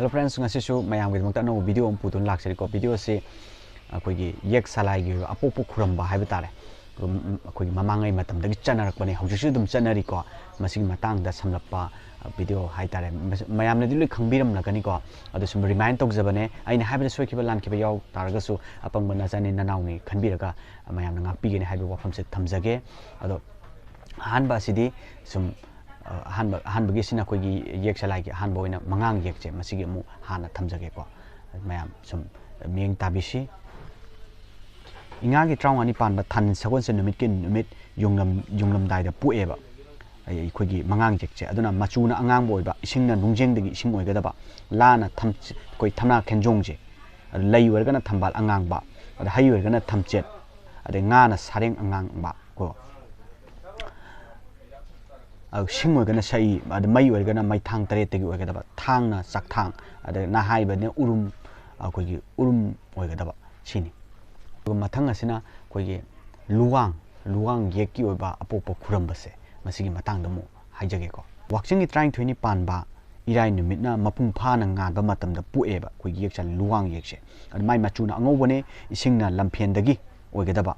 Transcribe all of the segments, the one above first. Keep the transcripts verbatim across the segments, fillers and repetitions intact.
Hello friends, ꯉꯁꯤꯁꯨ ꯃꯌꯥꯝꯒꯤꯗꯃꯛꯇ ꯑꯅꯧꯕ video ꯑꯃ ꯄꯨꯗꯨꯅ ꯂꯥꯛꯆꯔꯤꯀꯣ꯫ Video ꯑꯁꯤ ꯑꯩꯈꯣꯏꯒꯤ ꯌꯦꯛ ꯁꯂꯥꯏꯒꯤ ꯑꯣꯏꯕ ꯑꯄꯣꯛꯄ ꯈꯨꯔꯝꯕ ꯍꯥꯏꯕ ꯇꯥꯔꯦ꯫ ꯑꯗꯨꯝ ꯑꯩꯈꯣꯏꯒꯤ ꯃꯃꯥꯡꯉꯩ ꯃꯇꯝꯗꯒꯤ ꯆꯠꯅꯔꯛꯄꯅꯦ, ꯍꯧꯖꯤꯛꯁꯨ ꯑꯗꯨꯝ ꯆꯠꯅꯔꯤꯀꯣ꯫ ꯃꯁꯤꯒꯤ ꯃꯇꯥꯡꯗ ꯁꯝꯂꯞꯄ video ꯍꯥꯏ ꯇꯥꯔꯦ꯫ ꯃꯌꯥꯝꯅꯗꯤ ꯂꯣꯏ ꯈꯪꯕꯤꯔꯝꯂꯒꯅꯤꯀꯣ꯫ ꯑꯗꯨ ꯁꯨꯝ remind ꯇꯧꯖꯕꯅꯦ꯫ ꯑꯩꯅ ꯍꯥꯏꯕꯗ ꯁꯣꯏꯈꯤꯕ ꯂꯥꯟꯈꯤꯕ ꯌꯥꯎ ꯇꯥꯔꯒꯁꯨ ꯑꯄꯪꯕ ꯅꯆꯥꯅꯤ ꯅꯅꯥꯎꯅꯤ ꯈꯟꯕꯤꯔꯒ ꯃꯌꯥꯝꯅ ꯉꯥꯛꯄꯤꯒꯅꯤ ꯍꯥꯏꯕ ꯋꯥꯐꯝꯁꯦ ꯊꯝꯖꯒꯦ꯫ ꯑꯗꯣ ꯑꯍꯥꯟꯕ ꯑꯁꯤꯗꯤ ꯁꯨꯝ ꯑꯍꯥꯟꯕ ꯑꯍꯥꯟꯕꯒꯤꯁꯤꯅ ꯑꯩꯈꯣꯏꯒꯤ ꯌꯦꯛ ꯁꯂꯥꯏꯒꯤ ꯑꯍꯥꯟꯕ ꯑꯣꯏꯅ ꯃꯉꯥꯡ ꯌꯦꯛꯁꯦ, ꯃꯁꯤꯒꯤ ꯑꯃꯨꯛ ꯍꯥꯟꯅ ꯊꯝꯖꯒꯦꯀꯣ꯫ ꯃꯌꯥꯝ ꯁꯨꯝ ꯃꯤꯠꯌꯦꯡ ꯇꯥꯕꯤꯁꯤ꯫ ꯏꯉꯥꯒꯤ ꯇꯔꯥꯃꯉꯥꯅꯤ ꯄꯥꯟꯕ ꯊꯥꯅꯤꯜ ꯁꯒꯣꯜꯁꯦꯟ ꯅꯨꯃꯤꯠꯀꯤ ꯅꯨꯃꯤꯠ ꯌꯨꯡꯂꯝ ꯌꯨꯡꯂꯝꯗꯥꯏꯗ ꯄꯣꯛꯑꯦꯕ ꯑꯩꯈꯣꯏꯒꯤ ꯃꯉꯥꯡ ꯌꯦꯛꯁꯦ꯫ ꯑꯗꯨꯅ ꯃꯆꯨꯅ ꯑꯉꯥꯡꯕ ꯑꯣꯏꯕ, ꯏꯁꯤꯡꯅ ꯅꯨꯡꯖꯦꯡꯗꯒꯤ ꯏꯁꯤꯡ ꯑꯣꯏꯒꯗꯕ, ꯂꯥꯅ ꯊꯝ ꯑꯩꯈꯣꯏ ꯊꯝꯅꯥ ꯈꯦꯟꯖꯣꯡꯁꯦ, ꯑꯗꯨ ꯂꯩ ꯑꯣꯏꯔꯒꯅ ꯊꯝꯕꯥꯜ ꯑꯉꯥꯡꯕ, ꯑꯗ ꯍꯩ ꯑꯣꯏꯔꯒꯅ ꯊꯝꯆꯦꯠ, ꯑꯗꯩ ꯉꯥꯅ ꯁꯥꯔꯦꯡ ꯑꯉꯥꯡꯕ ꯀꯣ꯫ ꯑꯗꯨ ꯁꯤꯡ ꯑꯣꯏꯔꯒꯅ ꯁꯛꯏ, ꯑꯗ ꯃꯩ ꯑꯣꯏꯔꯒꯅ ꯃꯩꯊꯥꯡ ꯇꯔꯦꯠꯇꯒꯤ ꯑꯣꯏꯒꯗꯕ, ꯊꯥꯡꯅ ꯆꯥꯛꯊꯥꯡ, ꯑꯗ ꯅꯍꯥꯏꯕꯅ ꯎꯔꯨꯝ, ꯑꯩꯈꯣꯏꯒꯤ ꯎꯔꯨꯝ ꯑꯣꯏꯒꯗꯕ ꯁꯤꯅꯤ꯫ ꯑꯗꯨꯒ ꯃꯊꯪ ꯑꯁꯤꯅ ꯑꯩꯈꯣꯏꯒꯤ ꯂꯨꯋꯥꯡ, ꯂꯨꯋꯥꯡ ꯌꯦꯛꯀꯤ ꯑꯣꯏꯕ ꯑꯄꯣꯛꯄ ꯈꯨꯔꯝꯕꯁꯦ ꯃꯁꯤꯒꯤ ꯃꯇꯥꯡꯗ ꯑꯃꯨꯛ ꯍꯥꯏꯖꯒꯦꯀꯣ꯫ ꯋꯥꯛꯆꯤꯡꯒꯤ ꯇꯔꯥꯅꯤꯊꯣꯏꯅꯤ ꯄꯥꯟꯕ ꯏꯔꯥꯏ ꯅꯨꯃꯤꯠꯅ ꯃꯄꯨꯡ ꯐꯥꯅ ꯉꯥꯟꯕ ꯃꯇꯝꯗ ꯄꯣꯛꯑꯦꯕ ꯑꯩꯈꯣꯏꯒꯤ ꯌꯦꯛꯁꯦ ꯂꯨꯋꯥꯡ ꯌꯦꯛꯁꯦ꯫ ꯑꯗꯨ ꯃꯥꯏ ꯃꯆꯨꯅ ꯑꯉꯧꯕꯅꯦ, ꯏꯁꯤꯡꯅ ꯂꯝꯐꯦꯟꯗꯒꯤ ꯑꯣꯏꯒꯗꯕ,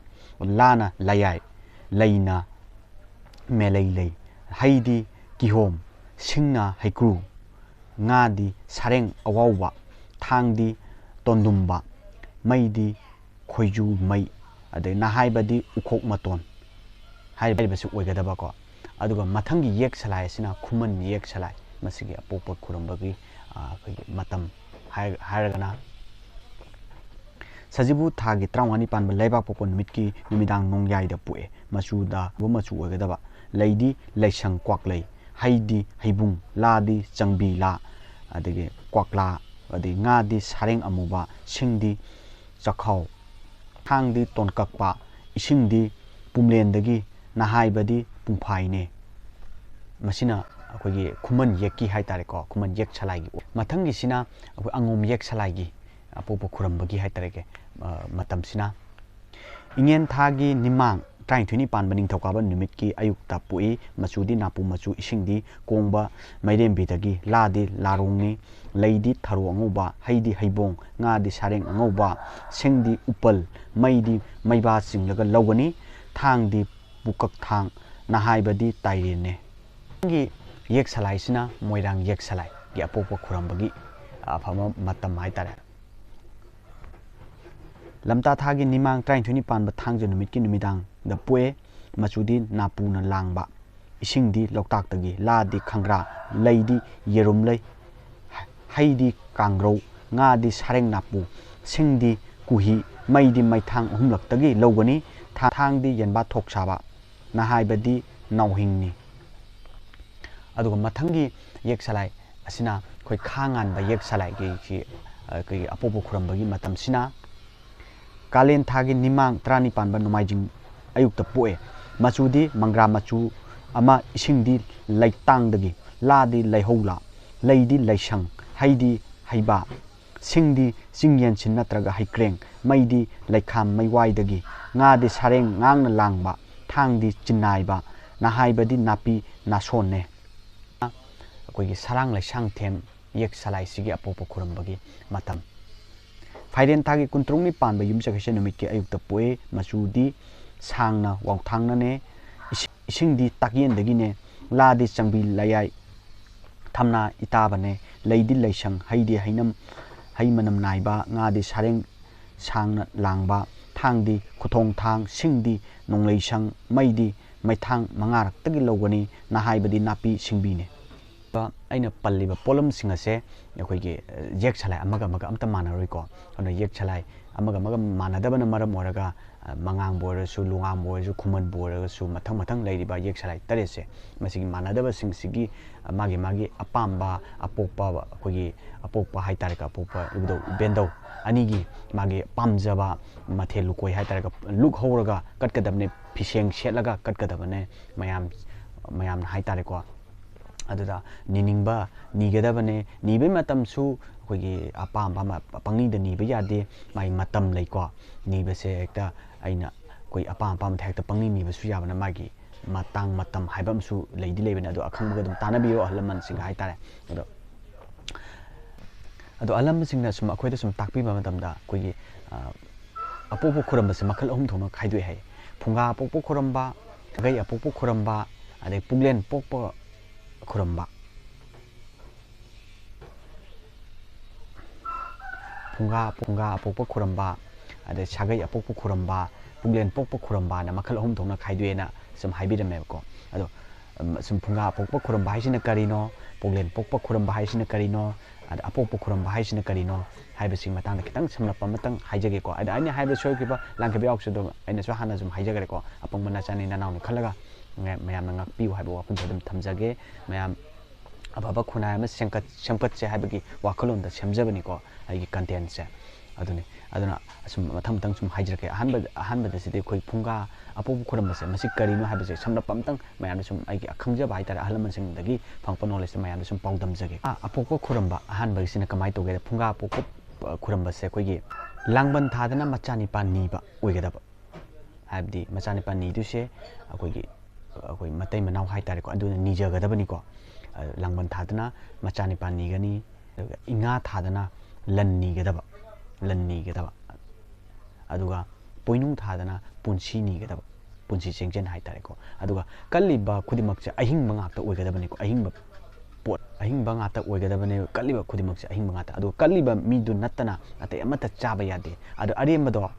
ꯂꯥꯅ ꯂꯌꯥꯏ, ꯂꯩꯅ ꯃꯦꯂꯩ ꯂꯩ, ꯍꯩꯗꯤ ꯀꯤꯍꯣꯝ, ꯁꯤꯡꯅ ꯍꯩꯀ꯭ꯔꯨ, ꯉꯥꯗꯤ ꯁꯥꯔꯦꯡ ꯑꯋꯥꯎꯕ, ꯊꯥꯡꯗꯤ ꯇꯣꯟꯗꯨꯝꯕ, ꯃꯩꯗꯤ ꯈꯣꯏꯖꯨ ꯃꯩ, ꯑꯗꯩ ꯅꯍꯥꯏꯕꯗꯤ ꯎꯈꯣꯛ ꯃꯇꯣꯟ ꯍꯥꯏꯔꯤꯕꯁꯤ ꯑꯣꯏꯒꯗꯕꯀꯣ꯫ ꯑꯗꯨꯒ ꯃꯊꯪꯒꯤ ꯌꯦꯛ ꯁꯂꯥꯏ ꯑꯁꯤꯅ ꯈꯨꯃꯟ ꯌꯦꯛ ꯁꯂꯥꯏ, ꯃꯁꯤꯒꯤ ꯑꯄꯣꯛꯄ ꯈꯨꯔꯝꯕꯒꯤ ꯑꯩꯈꯣꯏꯒꯤ ꯃꯇꯝ ꯍꯥꯏꯔꯒꯅ ꯁꯖꯤꯕꯨ ꯊꯥꯒꯤ ꯇꯔꯥꯃꯉꯥꯅꯤ ꯄꯥꯟꯕ ꯂꯩꯕꯥꯛ ꯄꯣꯛꯄ ꯅꯨꯃꯤꯠꯀꯤ ꯅꯨꯃꯤꯗꯥꯡ ꯅꯣꯡꯌꯥꯏꯗ ꯄꯣꯛꯑꯦ꯫ ꯃꯆꯨꯗ ꯃꯆꯨ ꯑꯣꯏꯒꯗꯕ, ꯂꯩꯗꯤ ꯂꯩꯁꯪ ꯀ꯭ꯋꯥꯛꯂꯩ, ꯍꯩꯗꯤ ꯍꯩꯕꯨꯡ, ꯂꯥꯗꯤ ꯆꯪꯕꯤ ꯂꯥ, ꯑꯗꯒꯤ ꯀ꯭ꯋꯥꯛꯂꯥ, ꯑꯗꯒꯤ ꯉꯥꯗꯤ ꯁꯥꯔꯦꯡ ꯑꯃꯨꯕ, ꯁꯤꯡꯗꯤ ꯆꯥꯛꯈꯥꯎ, ꯊꯥꯡꯗꯤ ꯇꯣꯟꯀꯛꯄ, ꯏꯁꯤꯡꯗꯤ ꯄꯨꯝꯂꯦꯟꯗꯒꯤ, ꯅꯍꯥꯏꯕꯗꯤ ꯄꯨꯡꯐꯥꯏꯅꯦ꯫ ꯃꯁꯤꯅ ꯑꯩꯈꯣꯏꯒꯤ ꯈꯨꯃꯟ ꯌꯦꯛꯀꯤ ꯍꯥꯏ ꯇꯥꯔꯦꯀꯣ, ꯈꯨꯃꯟ ꯌꯦꯛ ꯁꯂꯥꯏꯒꯤ꯫ ꯃꯊꯪꯒꯤꯁꯤꯅ ꯑꯩꯈꯣꯏ ꯑꯉꯣꯝ ꯌꯦꯛ ꯁꯂꯥꯏꯒꯤ ꯑꯄꯣꯛꯄ ꯈꯨꯔꯝꯕꯒꯤ ꯍꯥꯏ ꯇꯥꯔꯦꯀꯦ꯫ ꯃꯇꯝꯁꯤꯅ ꯏꯉꯦꯟ ꯊꯥꯒꯤ ꯅꯤꯃꯥꯡ ꯇꯔꯥꯅꯤꯊꯣꯏꯅꯤ ꯄꯥꯟꯕ ꯅꯤꯡꯊꯧꯀꯥꯕ ꯅꯨꯃꯤꯠꯀꯤ ꯑꯌꯨꯛꯇ ꯄꯣꯛꯏ꯫ ꯃꯆꯨꯗꯤ ꯅꯥꯄꯨ ꯃꯆꯨ, ꯏꯁꯤꯡꯗꯤ ꯀꯣꯡꯕ ꯃꯩꯔꯦꯝꯕꯤꯗꯒꯤ꯫ ꯂꯥꯗꯤ ꯂꯥꯔꯣꯡꯅꯤ, ꯂꯩꯗꯤ ꯊꯔꯣ ꯑꯉꯧꯕ, ꯍꯩꯗꯤ ꯍꯩꯕꯣꯡ, ꯉꯥꯗꯤ ꯁꯥꯔꯦꯡ ꯑꯉꯧꯕ, ꯁꯤꯡꯗꯤ ꯎꯄꯜ, ꯃꯩꯗꯤ ꯃꯩꯕꯥ ꯆꯤꯡꯂꯒ ꯂꯧꯒꯅꯤ꯫ ꯊꯥꯡꯗꯤ ꯄꯨꯀꯛ ꯊꯥꯡ, ꯅꯍꯥꯏꯕꯗꯤ ꯇꯥꯏꯔꯦꯟꯅꯦ꯫ ꯃꯊꯪꯒꯤ ꯌꯦꯛ ꯁꯂꯥꯏꯁꯤꯅ ꯃꯣꯏꯔꯥꯡ ꯌꯦꯛ ꯁꯂꯥꯏꯒꯤ ꯑꯄꯣꯛꯄ ꯈꯨꯔꯝꯕꯒꯤ ꯑꯐꯕ ꯃꯇꯝ ꯍꯥꯏꯇꯥꯔꯦ꯫ ꯂꯝꯇꯥ ꯊꯥꯒꯤ ꯅꯤꯃꯥꯡ ꯇꯔꯥꯅꯤꯊꯣꯏꯅꯤ ꯄꯥꯟꯕ ꯊꯥꯡꯖ ꯅꯨꯃꯤꯠꯀꯤ ꯅꯨꯃꯤꯗꯥꯡꯗ ꯄꯣꯛꯑꯦ꯫ ꯃꯆꯨꯗꯤ ꯅꯥꯄꯨꯅ ꯂꯥꯡꯕ, ꯏꯁꯤꯡꯗꯤ ꯂꯣꯛꯇꯥꯛꯇꯒꯤ꯫ ꯂꯥꯗꯤ ꯈꯪꯒ꯭ꯔꯥ, ꯂꯩꯗꯤ ꯌꯦꯔꯨꯝ ꯂꯩ, ꯍꯩꯗꯤ ꯀꯥꯡꯒ꯭ꯔꯧ, ꯉꯥꯗꯤ ꯁꯥꯔꯦꯡ ꯅꯥꯄꯨ, ꯁꯤꯡꯗꯤ ꯀꯨꯍꯤ, ꯃꯩꯗꯤ ꯃꯩꯊꯥꯡ ꯑꯍꯨꯝꯂꯛꯇꯒꯤ ꯂꯧꯒꯅꯤ꯫ ꯊꯥ-, ꯊꯥꯡꯗꯤ ꯌꯦꯟꯕꯥ ꯊꯣꯛ ꯁꯥꯕ, ꯅꯍꯥꯏꯕꯗꯤ ꯅꯥꯎꯍꯤꯡꯅꯤ꯫ ꯑꯗꯨꯒ ꯃꯊꯪꯒꯤ ꯌꯦꯛ ꯁꯂꯥꯏ ꯑꯁꯤꯅ ꯑꯩꯈꯣꯏ ꯈꯥ ꯉꯥꯟꯕ ꯌꯦꯛ ꯁꯂꯥꯏꯒꯤ, ꯁꯤ, ꯑ, ꯑꯩꯈꯣꯏꯒꯤ ꯑꯄꯣꯛꯄ ꯈꯨꯔꯝꯕꯒꯤ ꯃꯇꯝꯁꯤꯅ ꯀꯥꯂꯦꯟ ꯊꯥꯒꯤ ꯅꯤꯃꯥꯡ ꯇꯔꯥꯅꯤ ꯄꯥꯟꯕ ꯅꯣꯡꯃꯥꯏꯖꯤꯡ ꯑꯌꯨꯛꯇ ꯄꯣꯛꯑꯦ꯫ ꯃꯆꯨꯗꯤ ꯃꯪꯒ꯭ꯔꯥ ꯃꯆꯨ ꯑꯃ, ꯏꯁꯤꯡꯗꯤ ꯂꯩꯇꯥꯡꯗꯒꯤ꯫ ꯂꯥꯗꯤ ꯂꯩꯍꯧꯂꯥ, ꯂꯩꯗꯤ ꯂꯩꯁꯪ, ꯍꯩꯗꯤ ꯍꯩꯕꯥ, ꯁꯤꯡꯗꯤ ꯆꯤꯡ ꯌꯦꯟꯁꯤꯟ ꯅꯠꯇ꯭ꯔꯒ ꯍꯩꯀ꯭ꯔꯦꯡ, ꯃꯩꯗꯤ ꯂꯩꯈꯥꯝ ꯃꯩꯋꯥꯏꯗꯒꯤ꯫ ꯉꯥꯗꯤ ꯁꯥꯔꯦꯡ ꯉꯥꯡꯅ ꯂꯥꯡꯕ, ꯊꯥꯡꯗꯤ ꯆꯤꯟꯅꯥꯏꯕ, ꯅꯍꯥꯏꯕꯗꯤ ꯅꯥꯄꯤ ꯅꯥꯁꯣꯟꯅꯦ꯫ ꯑꯩꯈꯣꯏꯒꯤ ꯁꯔꯥꯡ ꯂꯩꯁꯥꯡꯊꯦꯝ ꯌꯦꯛ ꯁꯂꯥꯏꯁꯤꯒꯤ ꯑꯄꯣꯛꯄ ꯈꯨꯔꯝꯕꯒꯤ ꯃꯇꯝ꯫ ꯐꯥꯏꯔꯦꯟ ꯊꯥꯒꯤ ꯀꯨꯟꯇꯔꯨꯛꯅꯤ ꯄꯥꯟꯕ ꯌꯨꯝꯁꯀꯩꯁ ꯅꯨꯃꯤꯠꯀꯤ ꯑꯌꯨꯛꯇ ꯄꯣꯛꯏ꯫ ꯃꯆꯨꯗꯤ ꯁꯥꯡꯅ ꯋꯥꯎꯊꯥꯡꯅꯅꯦ, ꯏꯁꯤꯡ-, ꯏꯁꯤꯡꯗꯤ ꯇꯥꯛꯌꯦꯟꯗꯒꯤꯅꯦ, ꯂꯥꯗꯤ ꯆꯪꯕꯤ ꯂꯌꯥꯏ ꯊꯝꯅꯥ ꯏꯇꯥꯕꯅꯦ, ꯂꯩꯗꯤ ꯂꯩꯁꯪ, ꯍꯩꯗꯤ ꯍꯩꯅꯝ, ꯍꯩ ꯃꯅꯝ ꯅꯥꯏꯕ, ꯉꯥꯗꯤ ꯁꯥꯔꯦꯡ ꯁꯥꯡꯅ ꯂꯥꯡꯕ, ꯊꯥꯡꯗꯤ ꯈꯨꯊꯣꯡ ꯊꯥꯡ, ꯁꯤꯡꯗꯤ ꯅꯣꯡꯂꯩ ꯁꯪ, ꯃꯩꯗꯤ ꯃꯩꯊꯥꯡ ꯃꯉꯥꯔꯛꯇꯒꯤ ꯂꯧꯒꯅꯤ, ꯅꯍꯥꯏꯕꯗꯤ ꯅꯥꯄꯤ ꯁꯤꯡꯕꯤꯅꯦ꯫ ꯑꯩꯅ ꯄꯜꯂꯤꯕ ꯄꯣꯠꯂꯝꯁꯤꯡ ꯑꯁꯦ ꯑꯩꯈꯣꯏꯒꯤ, ꯑ, ꯌꯦꯛ ꯁꯂꯥꯏ ꯑꯃꯒ ꯑꯃꯒ ꯑꯝꯇ ꯃꯥꯟꯅꯔꯣꯏꯀꯣ꯫ ꯑꯗꯨꯅ ꯌꯦꯛ ꯁꯂꯥꯏ ꯑꯃꯒ ꯑꯃꯒ ꯃꯥꯟꯅꯗꯕꯅ ꯃꯔꯝ ꯑꯣꯏꯔꯒ, ꯑ, ꯃꯉꯥꯡꯕꯨ ꯑꯣꯏꯔꯁꯨ, ꯂꯨꯉꯥꯡꯕꯨ ꯑꯣꯏꯔꯁꯨ, ꯈꯨꯃꯟꯕꯨ ꯑꯣꯏꯔꯒꯁꯨ, ꯃꯊꯪ ꯃꯊꯪ ꯂꯩꯔꯤꯕ ꯌꯦꯛ ꯁꯂꯥꯏ ꯇꯔꯦꯠꯁꯦ, ꯃꯁꯤꯒꯤ ꯃꯥꯟꯅꯗꯕꯁꯤꯡꯁꯤꯒꯤ, ꯑ, ꯃꯥꯒꯤ ꯃꯥꯒꯤ ꯑꯄꯥꯝꯕ ꯑꯄꯣꯛꯄ, ꯑꯩꯈꯣꯏꯒꯤ ꯑꯄꯣꯛꯄ ꯍꯥꯏꯇꯥꯔꯦꯀꯣ, ꯑꯄꯣꯛꯄ ꯏꯕꯨꯙꯧ ꯏꯕꯦꯟꯗꯧ ꯑꯅꯤꯒꯤ ꯃꯥꯒꯤ ꯄꯥꯝꯖꯕ ꯃꯊꯦꯜ ꯂꯨꯀꯣꯏ ꯍꯥꯏꯇꯥꯔꯦꯀꯣ, ꯂꯨꯛ ꯍꯧꯔꯒ ꯀꯠꯀꯗꯕꯅꯦ, ꯐꯤꯁꯦꯡ ꯁꯦꯠꯂꯒ ꯀꯠꯀꯗꯕꯅꯦ ꯃꯌꯥꯝ, ꯃꯌꯥꯝꯅ ꯍꯥꯏꯇꯥꯔꯦꯀꯣ꯫ ꯑꯗꯨꯗ ꯅꯤꯅꯤꯡꯕ ꯅꯤꯒꯗꯕꯅꯦ꯫ ꯅꯤꯕꯩ ꯃꯇꯝꯁꯨ ꯑꯩꯈꯣꯏꯒꯤ ꯑꯄꯥꯝꯕ ꯑꯃ ꯄꯪꯅꯤꯗ ꯅꯤꯕ ꯌꯥꯗꯦ, ꯃꯥꯒꯤ ꯃꯇꯝ ꯂꯩꯀꯣ꯫ ꯅꯤꯕꯁꯦ ꯍꯦꯛꯇ ꯑꯩꯅ ꯑꯩꯈꯣꯏ ꯑꯄꯥꯝ ꯑꯄꯥꯝꯕꯗ ꯍꯦꯛꯇ ꯄꯪꯅꯤ ꯅꯤꯕꯁꯨ ꯌꯥꯕꯅ, ꯃꯥꯒꯤ ꯃꯇꯥꯡ ꯃꯇꯝ ꯍꯥꯏꯕ ꯑꯃꯁꯨ ꯂꯩꯗꯤ ꯂꯩꯕꯅꯦ꯫ ꯑꯗꯣ ꯑꯈꯪꯕꯒ ꯑꯗꯨꯝ ꯇꯥꯟꯅꯕꯤꯌꯣ ꯑꯍꯜ ꯂꯃꯟꯁꯤꯡꯒ ꯍꯥꯏꯇꯥꯔꯦ꯫ ꯑꯗꯣ ꯑꯗꯣ ꯑꯍꯜ ꯂꯃꯟꯁꯤꯡꯅ ꯁꯨꯝ ꯑꯩꯈꯣꯏꯗ ꯁꯨꯝ ꯇꯥꯛꯄꯤꯕ ꯃꯇꯝꯗ, ꯑꯩꯈꯣꯏꯒꯤ ꯑ, ꯑꯄꯣꯛꯄ ꯈꯨꯔꯝꯕꯁꯦ ꯃꯈꯜ ꯑꯍꯨꯝ ꯊꯣꯛꯅ ꯈꯥꯏꯗꯣꯛꯑꯦ ꯍꯥꯏ꯫ ꯐꯨꯡꯒꯥ ꯑꯄꯣꯛꯄ ꯈꯨꯔꯝꯕ, ꯁꯥꯒꯩ ꯑꯄꯣꯛꯄ ꯈꯨꯔꯝꯕ, ꯑꯗꯩ ꯄꯨꯛꯂꯦꯟ ꯄꯣꯛꯄ ꯈꯨꯔꯝꯕ꯫ ꯐꯨꯡꯒꯥ, ꯐꯨꯡꯒꯥ ꯑꯄꯣꯛꯄ ꯈꯨꯔꯝꯕ, ꯑꯗꯩ ꯁꯥꯒꯩ ꯑꯄꯣꯛꯄ ꯈꯨꯔꯝꯕ, ꯄꯨꯛꯂꯦꯟ ꯄꯣꯛꯄ ꯈꯨꯔꯝꯕꯅ ꯃꯈꯜ ꯑꯍꯨꯝ ꯊꯣꯛꯅ ꯈꯥꯏꯗꯣꯛꯑꯦꯅ ꯁꯨꯝ ꯍꯥꯏꯕꯤꯔꯝꯃꯦꯕꯀꯣ꯫ ꯑꯗꯣ ꯎꯝ, ꯁꯨꯝ ꯐꯨꯡꯒꯥ ꯑꯄꯣꯛꯄ ꯈꯨꯔꯝꯕ ꯍꯥꯏꯁꯤꯅ ꯀꯔꯤꯅꯣ, ꯄꯨꯛꯂꯦꯟ ꯄꯣꯛꯄ ꯈꯨꯔꯝꯕ ꯍꯥꯏꯁꯤꯅ ꯀꯔꯤꯅꯣ, ꯑꯗ ꯑꯄꯣꯛꯄ ꯈꯨꯔꯝꯕ ꯍꯥꯏꯁꯤꯅ ꯀꯔꯤꯅꯣ ꯍꯥꯏꯕꯁꯤꯒꯤ ꯃꯇꯥꯡꯗ ꯈꯤꯇꯪ ꯁꯝꯂꯞꯄ ꯑꯃꯇꯪ ꯍꯥꯏꯖꯒꯦꯀꯣ꯫ ꯑꯗ ꯑꯩꯅ ꯍꯥꯏꯕ ꯁꯣꯏꯈꯤꯕ ꯂꯥꯟꯈꯤꯕ ꯌꯥꯎꯔꯁꯨ ꯑꯗꯨꯝ ꯑꯩꯅꯁꯨ ꯍꯥꯟꯅ ꯁꯨꯝ ꯍꯥꯏꯖꯈ꯭ꯔꯦꯀꯣ꯫ ꯑꯄꯪꯕ ꯅꯆꯥꯅꯤ ꯅꯅꯥꯎꯅꯤ ꯈꯜꯂꯒ, ꯉ-, ꯃꯌꯥꯝꯅ ꯉꯥꯛꯄꯤꯌꯨ ꯍꯥꯏꯕ ꯋꯥꯐꯝꯁꯦ ꯑꯗꯨꯝ ꯊꯝꯖꯒꯦ꯫ ꯃꯌꯥꯝ ꯑꯐꯕ ꯈꯨꯟꯅꯥꯏ ꯑꯃ ꯁꯦꯝꯒꯠ-, ꯁꯦꯝꯒꯠꯁꯦ ꯍꯥꯏꯕꯒꯤ ꯋꯥꯈꯜꯂꯣꯟꯗ ꯁꯦꯝꯖꯕꯅꯤꯀꯣ ꯑꯩꯒꯤ contentꯁꯦ꯫ ꯑꯗꯨꯅꯤ꯫ ꯑꯗꯨꯅ ꯑꯁꯨꯝ ꯃꯊꯪ ꯃꯊꯪ ꯁꯨꯝ ꯍꯥꯏꯖꯔꯛꯀꯦ꯫ ꯑꯍꯥꯟꯕ, ꯑꯍꯥꯟꯕꯗ ꯁꯤꯗꯤ ꯑꯩꯈꯣꯏ ꯐꯨꯡꯒꯥ ꯑꯄꯣꯛꯄ ꯈꯨꯔꯝꯕꯁꯦ, ꯃꯁꯤ ꯀꯔꯤꯅꯣ ꯍꯥꯏꯕꯁꯦ ꯁꯝꯂꯞꯄ ꯑꯝꯇꯪ ꯃꯌꯥꯝꯗ ꯁꯨꯝ ꯑꯩꯒꯤ ꯑꯈꯪꯖꯕ ꯍꯥꯏꯇꯥꯔꯦ, ꯑꯍꯜ ꯂꯃꯟꯁꯤꯡꯗꯒꯤ ꯐꯪꯉꯛꯄ knowledgeꯇ ꯃꯌꯥꯝꯗ ꯁꯨꯝ ꯄꯥꯎꯗꯝꯖꯒꯦ꯫ ꯑ, ꯑꯄꯣꯛꯄ ꯈꯨꯔꯝꯕ ꯑꯍꯥꯟꯕꯒꯤꯁꯤꯅ ꯀꯃꯥꯏꯅ ꯇꯧꯒꯦꯗ, ꯐꯨꯡꯒꯥ ꯑꯄꯣꯛꯄ, ꯑ, ꯈꯨꯔꯝꯕꯁꯦ ꯑꯩꯈꯣꯏꯒꯤ ꯂꯥꯡꯕꯟ ꯊꯥꯗꯅ ꯃꯆꯥ ꯅꯤꯄꯥ ꯅꯤꯕ ꯑꯣꯏꯒꯗꯕ꯫ ꯍꯥꯏꯕꯗꯤ ꯃꯆꯥ ꯅꯤꯄꯥ ꯅꯤꯗꯣꯏꯁꯦ ꯑꯩꯈꯣꯏꯒꯤ, ꯑꯩꯈꯣꯏ ꯃꯇꯩ ꯃꯅꯥꯎ ꯍꯥꯏꯇꯥꯔꯦꯀꯣ, ꯑꯗꯨꯅ ꯅꯤꯖꯒꯗꯕꯅꯤꯀꯣ꯫ ꯑ, ꯂꯥꯡꯕꯟ ꯊꯥꯗꯅ ꯃꯆꯥ ꯅꯤꯄꯥ ꯅꯤꯒꯅꯤ, ꯑꯗꯨꯒ ꯏꯉꯥ ꯊꯥꯗꯅ ꯂꯟ ꯅꯤꯒꯗꯕ, ꯂꯟ ꯅꯤꯒꯗꯕ, ꯑꯗꯨꯒ ꯄꯣꯏꯅꯨ ꯊꯥꯗꯅ ꯄꯨꯟꯁꯤ ꯅꯤꯒꯗꯕ, ꯄꯨꯟꯁꯤ ꯆꯦꯡꯖꯦꯜ ꯍꯥꯏꯇꯥꯔꯦꯀꯣ꯫ ꯑꯗꯨꯒ ꯀꯜꯂꯤꯕ ꯈꯨꯗꯤꯡꯃꯛꯁꯦ ꯑꯍꯤꯡꯕ ꯉꯥꯛꯇ ꯑꯣꯏꯒꯗꯕꯅꯤꯀꯣ, ꯑꯍꯤꯡꯕ ꯄꯣꯠ, ꯑꯍꯤꯡꯕ ꯉꯥꯛꯇ ꯑꯣꯏꯒꯗꯕꯅꯦ꯫ ꯀꯜꯂꯤꯕ ꯈꯨꯗꯤꯡꯃꯛꯁꯦ ꯑꯍꯤꯡꯕ ꯉꯥꯛꯇ꯫ ꯑꯗꯨꯒ ꯀꯜꯂꯤꯕ ꯃꯤꯗꯨ ꯅꯠꯇꯅ ꯑꯇꯩ ꯑꯃꯠꯇ ꯆꯥꯕ ꯌꯥꯗꯦ꯫ ꯑꯗꯣ ꯑꯔꯦꯝꯕꯗꯣ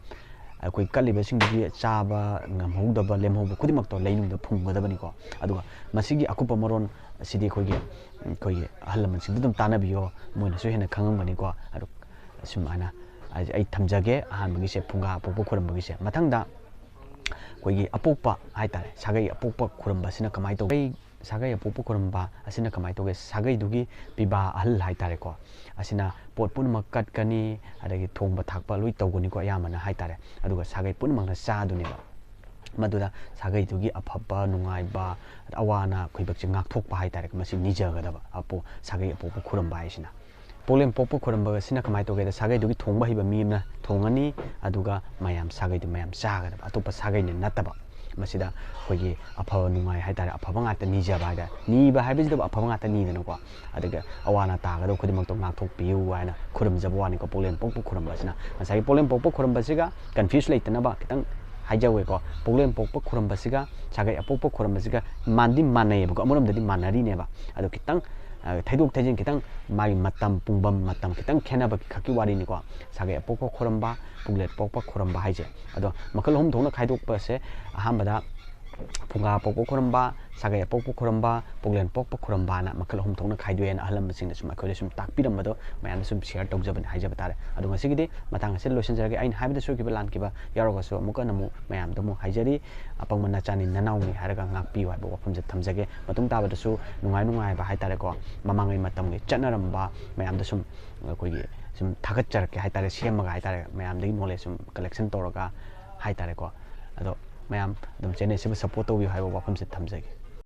ꯑꯩꯈꯣꯏ ꯀꯜꯂꯤꯕꯁꯤꯡꯗꯨꯒꯤ ꯆꯥꯕ ꯉꯝꯍꯧꯗꯕ, ꯂꯦꯝꯍꯧꯕ ꯈꯨꯗꯤꯡꯃꯛꯇꯣ ꯂꯩꯅꯨꯡꯗ ꯐꯨꯝꯒꯗꯕꯅꯤꯀꯣ꯫ ꯑꯗꯨꯒ ꯃꯁꯤꯒꯤ ꯑꯀꯨꯞꯄ ꯃꯔꯣꯟ ꯑꯁꯤꯗꯤ ꯑꯩꯈꯣꯏꯒꯤ, ꯑꯩꯈꯣꯏꯒꯤ ꯑꯍꯜ ꯂꯃꯟꯁꯤꯡꯗ ꯑꯗꯨꯝ ꯇꯥꯟꯅꯕꯤꯌꯣ, ꯃꯣꯏꯅꯁꯨ ꯍꯦꯟꯅ ꯈꯪꯉꯝꯒꯅꯤꯀꯣ꯫ ꯑꯗꯨ ꯁꯨꯃꯥꯏꯅ ꯑꯩ, ꯑꯩ ꯊꯝꯖꯒꯦ꯫ ꯑꯍꯥꯟꯕꯒꯤꯁꯦ ꯐꯨꯡꯒꯥ ꯑꯄꯣꯛꯄ ꯈꯨꯔꯝꯕꯒꯤꯁꯦ꯫ ꯃꯊꯪꯗ ꯑꯩꯈꯣꯏꯒꯤ ꯑꯄꯣꯛꯄ ꯍꯥꯏꯇꯥꯔꯦ, ꯁꯥꯒꯩ ꯑꯄꯣꯛꯄ ꯈꯨꯔꯝꯕꯁꯤꯅ ꯀꯃꯥꯏꯅ ꯇꯧꯒꯦ? ꯁꯥꯒꯩ ꯑꯄꯣꯛꯄ ꯈꯨꯔꯝꯕ ꯑꯁꯤꯅ ꯀꯃꯥꯏꯅ ꯇꯧꯒꯦ? ꯁꯥꯒꯩꯗꯨꯒꯤ ꯄꯤꯕꯥ ꯑꯍꯜ ꯍꯥꯏꯇꯥꯔꯦꯀꯣ, ꯑꯁꯤꯅ ꯄꯣꯠ ꯄꯨꯝꯅꯃꯛ ꯀꯠꯀꯅꯤ, ꯑꯗꯒꯤ ꯊꯣꯡꯕ ꯊꯥꯛꯄ ꯂꯣꯏ ꯇꯧꯒꯅꯤꯀꯣ, ꯑꯌꯥꯝꯕꯅ ꯍꯥꯏꯇꯥꯔꯦ꯫ ꯑꯗꯨꯒ ꯁꯥꯒꯩ ꯄꯨꯝꯅꯃꯛꯅ ꯆꯥꯗꯣꯏꯅꯦꯕ꯫ ꯃꯗꯨꯗ ꯁꯥꯒꯩꯗꯨꯒꯤ ꯑꯐꯕ ꯅꯨꯡꯉꯥꯏꯕ, ꯑꯋꯥ ꯑꯅꯥ ꯑꯩꯈꯣꯏꯕꯛꯁꯦ ꯉꯥꯛꯊꯣꯛꯄ ꯍꯥꯏꯇꯥꯔꯦꯀꯣ, ꯃꯁꯤ ꯅꯤꯖꯒꯗꯕ, ꯑꯄꯣ-, ꯁꯥꯒꯩ ꯑꯄꯣꯛꯄ ꯈꯨꯔꯝꯕ ꯍꯥꯏꯁꯤꯅ꯫ ꯄꯣꯛꯂꯦꯝ ꯄꯣꯛꯄ ꯈꯨꯔꯝꯕ ꯑꯁꯤꯅ ꯀꯃꯥꯏꯅ ꯇꯧꯒꯦꯗ, ꯁꯥꯒꯩꯗꯨꯒꯤ ꯊꯣꯡꯕ ꯍꯩꯕ ꯃꯤ ꯑꯃꯅ ꯊꯣꯡꯉꯅꯤ, ꯑꯗꯨꯒ ꯃꯌꯥꯝ ꯁꯥꯒꯩꯗꯨ ꯃꯌꯥꯝ ꯆꯥꯒꯗꯕ, ꯑꯇꯣꯞꯄ ꯁꯥꯒꯩꯅ ꯅꯠꯇꯕ꯫ ꯃꯁꯤꯗ ꯑꯩꯈꯣꯏꯒꯤ ꯑꯐꯕ ꯅꯨꯡꯉꯥꯏ ꯍꯥꯏꯇꯥꯔꯦ, ꯑꯐꯕ ꯉꯥꯛꯇ ꯅꯤꯖꯕ ꯍꯥꯏꯇꯥꯔꯦ꯫ ꯅꯤꯕ ꯍꯥꯏꯕꯁꯤꯗꯕꯨ ꯑꯐꯕ ꯉꯥꯛꯇ ꯅꯤꯗꯅꯀꯣ꯫ ꯑꯗꯨꯒ ꯑꯋꯥ ꯑꯅꯥ ꯇꯥꯒꯗꯕ ꯈꯨꯗꯤꯡꯃꯛꯇꯣ ꯉꯥꯛꯊꯣꯛꯄꯤꯌꯨ ꯍꯥꯏꯅ ꯈꯨꯔꯨꯝꯖꯕ ꯋꯥꯅꯤꯀꯣ, ꯄꯣꯛꯂꯦꯝ ꯄꯣꯛꯄ ꯈꯨꯔꯝꯕꯁꯤꯅ꯫ ꯉꯁꯥꯏꯒꯤ ꯄꯣꯛꯂꯦꯝ ꯄꯣꯛꯄ ꯈꯨꯔꯝꯕꯁꯤꯒ confuse ꯂꯩꯇꯅꯕ ꯈꯤꯇꯪ ꯍꯥꯏꯖꯧꯒꯦꯀꯣ꯫ ꯄꯣꯛꯂꯦꯝ ꯄꯣꯛꯄ ꯈꯨꯔꯝꯕꯁꯤꯒ ꯁꯥꯒꯩ ꯑꯄꯣꯛꯄ ꯈꯨꯔꯝꯕꯁꯤꯒ ꯃꯥꯟꯗꯤ ꯃꯥꯟꯅꯩꯌꯦꯕꯀꯣ, ꯑꯃꯔꯣꯝꯗꯗꯤ ꯃꯥꯟꯅꯔꯤꯅꯦꯕ꯫ ꯑꯗꯣ ꯈꯤꯇꯪ, ꯑ, ꯊꯩꯗꯣꯛ ꯊꯩꯖꯤꯟ ꯈꯤꯇꯪ, ꯃꯥꯒꯤ ꯃꯇꯝ, ꯄꯨꯡꯐꯝ ꯃꯇꯝ ꯈꯤꯇꯪ ꯈꯦꯠꯅꯕ ꯈꯛꯀꯤ ꯋꯥꯔꯤꯅꯤꯀꯣ꯫ ꯁꯥꯒꯩ ꯑꯄꯣꯛꯄ ꯈꯨꯔꯝꯕ, ꯄꯣꯛꯂꯦꯝ ꯄꯣꯛꯄ ꯈꯨꯔꯝꯕ ꯍꯥꯏꯁꯦ꯫ ꯑꯗꯣ ꯃꯈꯜ ꯑꯍꯨꯝ ꯊꯣꯛꯅ ꯈꯥꯏꯗꯣꯛꯄꯁꯦ, ꯑꯍꯥꯟꯕꯗ ꯐꯨꯡꯒꯥ ꯄꯣꯛꯄ ꯈꯨꯔꯝꯕ, ꯁꯥꯒꯩ ꯑꯄꯣꯛꯄ ꯈꯨꯔꯝꯕ, ꯄꯣꯛꯂꯦꯝ ꯄꯣꯛꯄ ꯈꯨꯔꯝꯕꯅ ꯃꯈꯜ ꯑꯍꯨꯝ ꯊꯣꯛꯅ ꯈꯥꯏꯗꯣꯛꯑꯦꯅ ꯑꯍꯜ ꯂꯃꯟꯁꯤꯡꯅ ꯁꯨꯝ ꯑꯩꯈꯣꯏꯗ ꯁꯨꯝ ꯇꯥꯛꯄꯤꯔꯝꯕꯗꯣ ꯃꯌꯥꯝꯗ ꯁꯨꯝ share ꯇꯧꯖꯕꯅꯦ, ꯍꯥꯏꯖꯕ ꯇꯥꯔꯦ꯫ ꯑꯗꯣ ꯉꯁꯤꯒꯤꯗꯤ ꯃꯇꯥꯡ ꯑꯁꯤꯗ ꯂꯣꯏꯁꯤꯟꯖꯔꯒꯦ꯫ ꯑꯩꯅ ꯍꯥꯏꯕꯗ ꯁꯣꯏꯈꯤꯕ ꯂꯥꯟꯈꯤꯕ ꯌꯥꯎꯔꯒꯁꯨ ꯑꯃꯨꯛꯀ ꯍꯟꯅ ꯑꯃꯨꯛ ꯃꯌꯥꯝꯗ ꯑꯃꯨꯛ ꯍꯥꯏꯖꯔꯤ, ꯑꯄꯪꯕ ꯅꯆꯥꯅꯤ ꯅꯅꯥꯎꯅꯤ ꯍꯥꯏꯔꯒ ꯉꯥꯛꯄꯤꯌꯨ ꯍꯥꯏꯕ ꯋꯥꯐꯝꯁꯦ ꯊꯝꯖꯒꯦ꯫ ꯃꯇꯨꯡ ꯇꯥꯕꯗꯁꯨ ꯅꯨꯡꯉꯥꯏ ꯅꯨꯡꯉꯥꯏꯕ ꯍꯥꯏꯇꯥꯔꯦꯀꯣ, ꯃꯃꯥꯡꯉꯩ ꯃꯇꯝꯒꯤ ꯆꯠꯅꯔꯝꯕ ꯃꯌꯥꯝꯗ ꯁꯨꯝ ꯑꯩꯈꯣꯏꯒꯤ ꯁꯨꯝ ꯊꯥꯒꯠꯆꯔꯛꯀꯦ ꯍꯥꯏꯇꯥꯔꯦ, ꯁꯦꯝꯃꯒ ꯍꯥꯏꯇꯥꯔꯦ, ꯃꯌꯥꯝꯗꯒꯤ knowledge ꯁꯨꯝ collection ꯇꯧꯔꯒ ꯍꯥꯏꯇꯥꯔꯦꯀꯣ꯫ ꯑꯗꯣ ꯃꯌꯥꯝ ꯑꯗꯨꯝ channel ꯑꯁꯤꯕꯨ support ꯇꯧꯕꯤꯌꯨ ꯍꯥꯏꯕ ꯋꯥꯐꯝꯁꯦ ꯊꯝꯖꯒꯦ꯫